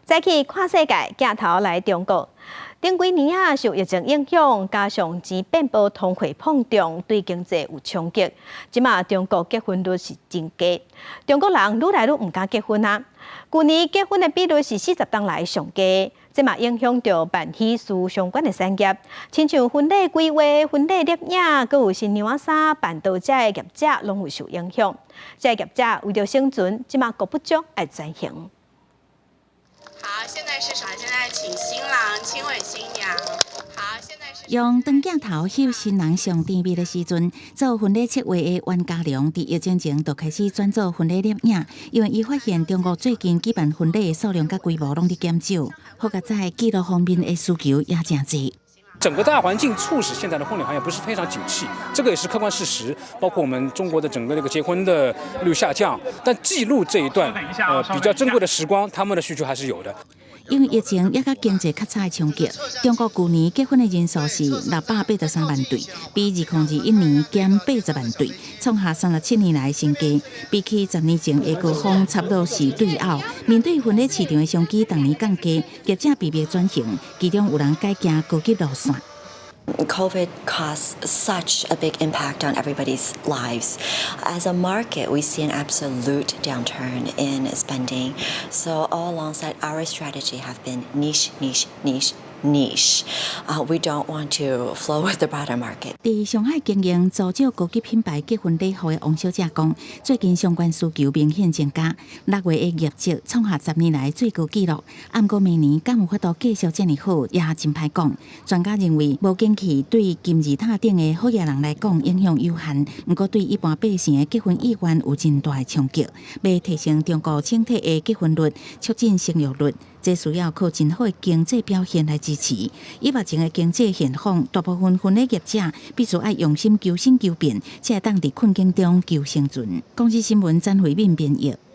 再去看世界，鏡頭來中國。頂幾年啊，受疫情影響，加上錢變薄、通貨膨脹，對經濟有衝擊。這馬中國結婚率是真低，中國人愈來愈毋敢結婚啊。舊年結婚的比率是40冬來上低，這嘛影響著辦喜事相關的產業，親像婚禮規劃、婚禮攝影，閣有新娘衫辦桌這的業者，攏有受影響。這个業者為著生存，這馬閣不足愛轉型。好，現在是啥？現在請新郎親吻新娘。好，現在是用長鏡頭翕新人上甜蜜的時陣，做婚禮策劃的袁家良，佇疫情前就開始轉做婚禮攝影，因為伊發現中國最近舉辦婚禮的數量佮規模攏佇減少，好佳哉記錄方面的需求也誠濟。整個大環境促使現在的婚禮行業不是非常景氣，這個也是客觀事實。包括我們中國的整個那個結婚的率下降，但記錄這一段比較珍貴的時光，他們的需求還是有的。因為疫情也佮經濟較差的衝擊，中國舊年結婚的人數是683萬對，比2021年減80萬對，創下37年來新低。比起10年前的高峰，差不多是對拗。面對婚禮市場的商機，逐年降低，業者被迫轉型，其中有人改行高級路線。 COVID caused such a big impact on everybody's lives. As a market, we see an absolute downturn in spending. So all alongside our strategy have been niche, niche, niche, niche. We don't want to flow with the broader market. 佇上海經營租借高級品牌結婚禮服的王小姐講，最近相關需求明顯增加，6月的業績創下10年來最高紀錄。毋過明年敢有法度繼續這爾好，也真歹講。專家認為，無景氣對金字塔頂的好額人來講影響有限，毋過對一般百姓的結婚意願有真大的衝擊。欲提升中國整體的結婚率，促進生育率，這需要靠真好的經濟表現來支持。以目前的經濟現況，大部分婚禮業者必須愛用心求新求變，才會當佇困境中求生存。公視新聞詹慧敏編譯。